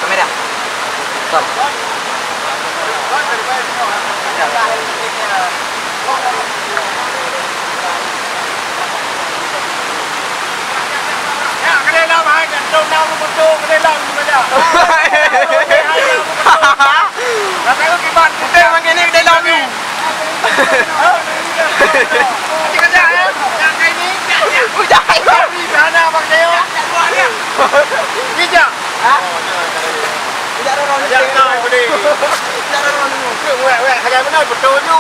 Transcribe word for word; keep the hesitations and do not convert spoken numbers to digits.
Kamera. Stop. Kita makin ni kedai labu. Bujang. Bijak. Ha? Bijak roro ni. Bijak roro ni. Wek, wek, sagai beuna beutôi ju.